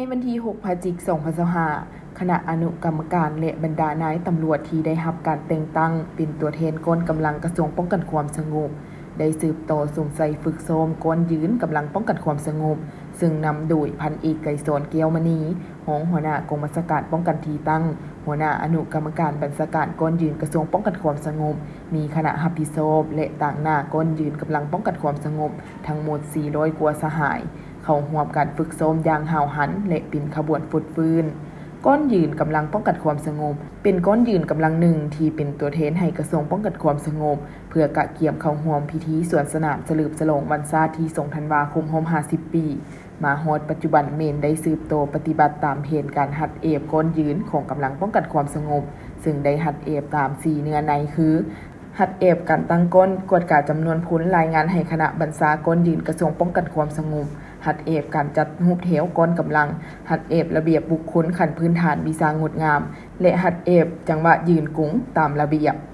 ໃນວັນທີຫົກ ພະຈິກ ສອງພັນຊາວຫ້າ ຄະນະອະນຸກຳມະການ ແລະ ບັນດານາຍຕຳຫຼວດທີ່ໄດ້ຮັບການແຕ່ງຕັ້ງເປັນຕົວແທນກ້ອນກຳລັງກະຊວງປ້ອງກັນຄວາມສະຫງົບ ໄດ້ສືບຕໍ່ສຸມໃສ່ຝຶກຊ້ອມກ້ອນຢືນກຳລັງປ້ອງກັນຄວາມສະຫງົບ, ເຊິ່ງນຳໂດຍພັນເອກ ໄກສອນ ແກ້ວມະນີ, ຮອງຫົວໜ້າກອງບັນຊາການປ້ອງກັນທີ່ຕັ້ງ, ຫົວໜ້າອະນຸກຳມະການບັນຊາການກ້ອນຢືນກະຊວງປ້ອງກັນຄວາມສະຫງົບ, ມີຄະນະຮັບຜິດຊອບ ແລະ ຕາງໜ້າກ້ອນຢືນກຳລັງປ້ອງກັນຄວາມສະຫງົບ ທັງໝົດສີ່ຮ້ອຍກວ່າສະຫາຍ ເຂົ້າຮ່ວມການຝຶກຊ້ອມຢ່າງຫ້າວຫັນ ແລະ ເປັນຂະບວນຟົດຟື້ນ. ກ້ອນຢືນກຳລັງປ້ອງກັນຄວາມສະຫງົບ ເປັນກ້ອນຢືນກຳລັງໜຶ່ງທີ່ເປັນຕົວແທນໃຫ້ກະຊວງປ້ອງກັນຄວາມສະຫງົບ ເພື່ອກະກຽມເຂົ້າຮ່ວມພິທີສວນສະໜາມສະເຫຼີມສະຫຼອງວັນຊາດທີສອງ ທັນວາຄົມ ຮອບຫ້າສິບປີ. ມາຮອດປັດຈຸບັນແມ່ນໄດ້ສືບຕໍ່ປະຕິບັດຕາມແຜນການຮັດແອບກ້ອນຢືນຂອງກຳລັງປ້ອງກັນຄວາມສະຫງົບ, ເຊິ່ງໄດ້ຮັດແອບຕາມສີ່ເນື້ອໃນຄື ຮັດແອບການຕັ້ງກ້ອນ, ກວດກາຈຳນວນພົນ, ລາຍງານໃຫ້ຄະນະບັນຊາກ້ອນຢືນກະຊວງປ້ອງກັນຄວາມສະຫງົບ, ຮັດແອບການຈັດຮູບແຖວກ້ອນກຳລັງ, ຮັດແອບລະບຽບບຸກຄົນຂັ້ນພື້ນຖານວິຊາງົດງາມ ແລະ ຮັດແອບຈັງຫວະຢືນກົງຕາມລະບຽບ.